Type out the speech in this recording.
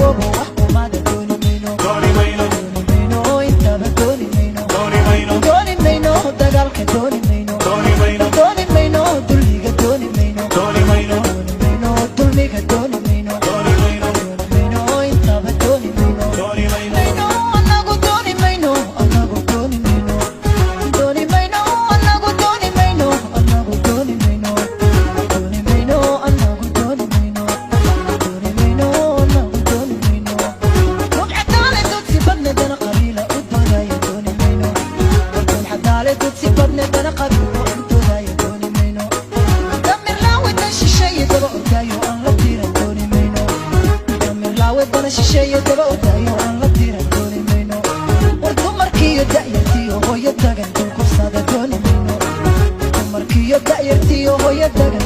Dawobo wax kumaada dooni mayno. Dooni mayno. Dooni mayno, intaba dooni mayno. Dooni mayno. Dooni mayno dagaalka, dooni mayno. Dooni mayno. Dooni mayno dulliga, dooni mayno. Dooni mayno. Dooni mayno dulmiga, dooni mayno. Dooni mayno. Dooni mayno, intaba dooni mayno. Dooni mayno. Mayno anagu, dooni mayno anagu, dooni mayno, dooni mayno anagu, dooni mayno anagu, dooni mayno, dooni mayno anagu, dooni mayno, dooni mayno anagu, dooni mayno. Rubcadaale dudsi badne dana qabiila u doodaya, dooni mayno. Rubcadaale dudsi badne dana qabiila u doodaya, dooni mayno. Damir laawe dan shisheeye daba ordaayo aan la tiran, dooni mayno. Damir laawe dana shisheeye daba ordaayo aan la tiran, dooni mayno. War dumarkiiyo da'yartiyo hooyo dagan dul kufsada, dooni mayno. Dumarkiiyo da'yartiyo hooyo dagan.